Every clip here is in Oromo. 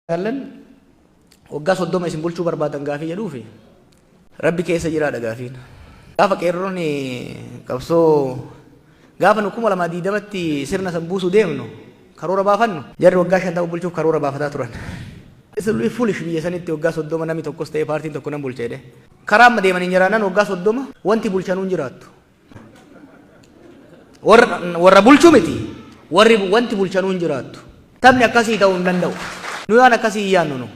Jaallan waggaa 30 isin bulchuu barbaadan gaafii jedhuufi Rabbi keessa jiraadha gaafiin. Gaafa qeerroon qabsoo gaafa nu 2020tti sirna san buusuu deemnu karoora baafannu, jarri waggaa 50 bulchuuf karoora baafataa turan. It's foolish. Biyya sanitti waggaa 30 namni tokkos ta'ee paartiin tokko nan bulcha jedhee. Karaa amma deemanii jiraannan waggaa 30 wanti bulchanuu hin jiraattu. Warra bulchuu miti, warri wanti bulchanuu hin jiraattu. Taphni akkasii ta'uu hin danda'u. Nu waan akkasii hin yaannu nu.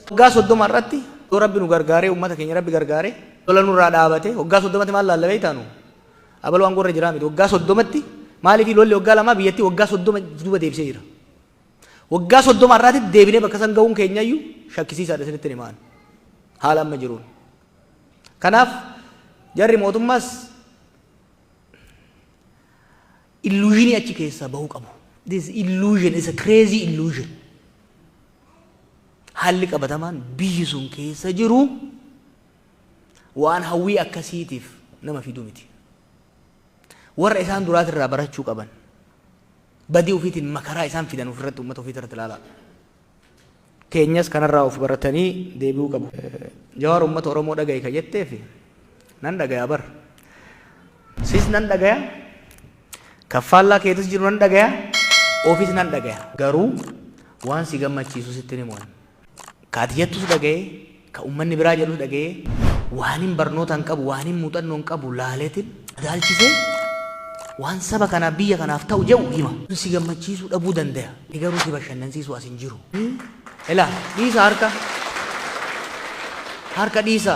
Waggaa 30 irratti yoo Rabbi nu gargaaree, uummata keenya Rabbi gargaaree, lola nurraa dhaabate, waggaa 30tti maal laalla beektaa nu? Abaluu aangoo irra jiraa miti. Waggaa 30tti maaliif lolli waggaa 2 biyyattii waggaa 30 duuba deebisee jira. Waggaa 30 irraatti deebinee bakka san ga'uun keenyayyuu shakkisiisaadha isinitti himaan. Haala amma jiruun. Kanaaf jarri mootummaas illusion achi keessaa bahuu qabu. This illusion is a crazy illusion. Haalli qabatamaan biyyi sun keessa jiru waan hawwii akkasiitiif nama fidu miti. Warra isaan duraatirraa barachuu qaban. Badii ofiitiin makaraa isaan fidan ofirratti, uummata ofiitirratti ilaalaa. Keenyas kanarraa of baratanii deebi'uu qabu. Jawaar uummata Oromoo dhagaye ka jetteefi nan dhagaya bar. Sis nan dhagaya. Kaffallaa keetis jiru nan dhagaya. Ofis nan dhagaya. Garuu waan si gammachiisu sitti himuun. Ka ati jettus dhagaye, ka uummanni biraa jedhus dhagaye, waan hin barnoota hin qabu, waan hin muuxannoo hin qabu laaleetiin madaalchisee waan saba kanaaf, biyya kanaaf ta'u jedhu hima. Si gammachiisuu dhabuu danda'a. Ni garuu si bashannansiisuu as hin jiru. Ilaa, dhiisa harka. Harka dhiisa.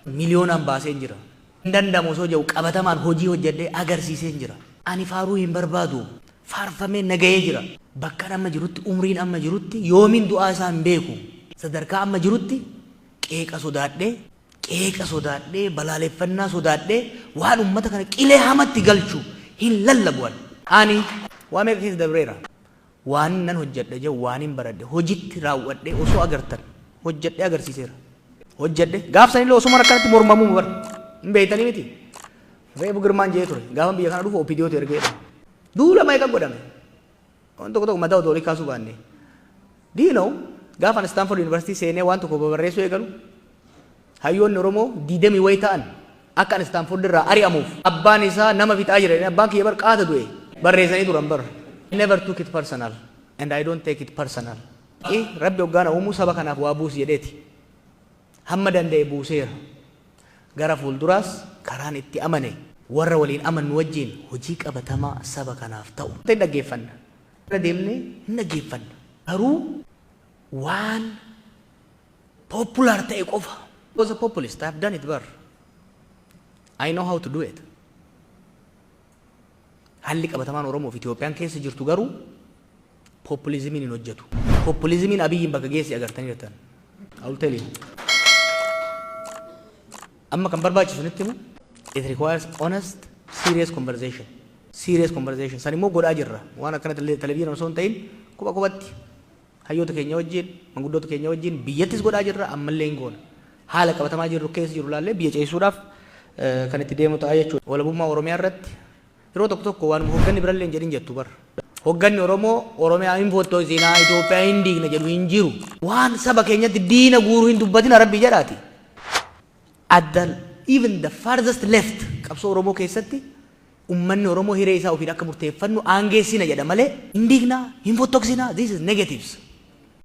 Miliyoonaan baasee hin jira. Hin danda'amu osoo jedhu qabatamaan hojii hojjedhee agarsiisee hin jira. Ani faaruu hin barbaadu. Faarfamee nagahee jira. Bakka amma jirutti, umriin amma jirutti, yoomiin du'aa isaa hin beeku. Sadarkaa amma jirutti qeeqa sodaadhee, qeeqa sodaadhee, balaaleffannaa sodaadhee waan uummata kana qilee hamatti galchu hin lallabu ani. Ani waa meeqa keessa dabreera. Waan nan hojjedha jedhu, waan hin baradhe hojitti raawwadhee osoo agartan hojjedhee agarsiiseera. Hojjedhe gaaf sanillee osuma akkanatti mormamuu bar hin beektanii miti. Reefu Girmaan jee ture, gaafa biyya kana dhufu OPDOtu ergeedha. Duula meeqa godhame. Waan tokko tokko mataa otoo olii kaasuu baanne. Do you know, gaafa ani Stanford University seenee waan tokko babarreessuu eegalu, hayyoonni Oromoo diidamii wayi ta'an akka ani Stanford irraa ari'amuuf abbaan isaa nama fixaa jira, abbaan kiyya bar qaata du'e barreessanii turan bar. I never took it personal and I don't take it personal. Rabbi hoggaana uumuu saba kanaaf waa buusi jedheeti. Hamma danda'e buuseera. Gara fuulduraas karaan itti amane warra waliin amannu wajjin hojii qabatamaa saba kanaaf ta'u. Hin dhaggeeffanna. Irra deemnee hin dhaggeeffanna. Garuu waan popular ta'e qofa. I was a populist. I have done it bar. I know how to do it. Haalli qabatamaan Oromoo fi Itoophiyaan keessa jirtu garuu populismiin hin hojjetu. Populismiin Abiyyiin bakka geessi agartanii jirtan. I will tell you. Amma kan barbaachisu nitti himu, it requires honest, serious conversation. Serious conversation. San immoo godhaa jirra. Waan akkana televiziyoon osoo hin ta'in quba qubatti hayyoota keenya wajjin, manguddoota keenya wajjin biyyattis godhaa jirra, ammallee hin goona. Haala qabatamaa jirru keessa jiru laallee biyya ceesisuudhaaf kan itti deemu ta'a jechuudha. Walabummaa Oromiyaa irratti yeroo tokko tokko waan hogganni birallee hin jedhin jettu bara. Hogganni Oromoo Oromiyaa hin fottoosinaa, Itoophiyaa hin diigna jedhu hin jiru. Waan saba keenyatti diina guuruu hin dubbatina Rabbi jedhaati. At the even the farthest left qabsoo Oromoo keessatti ummanni Oromoo hiree isaa ofiin akka murteeffannu aangeessina jedha malee hin diignaa, hin fottoksinaa, this is negatives.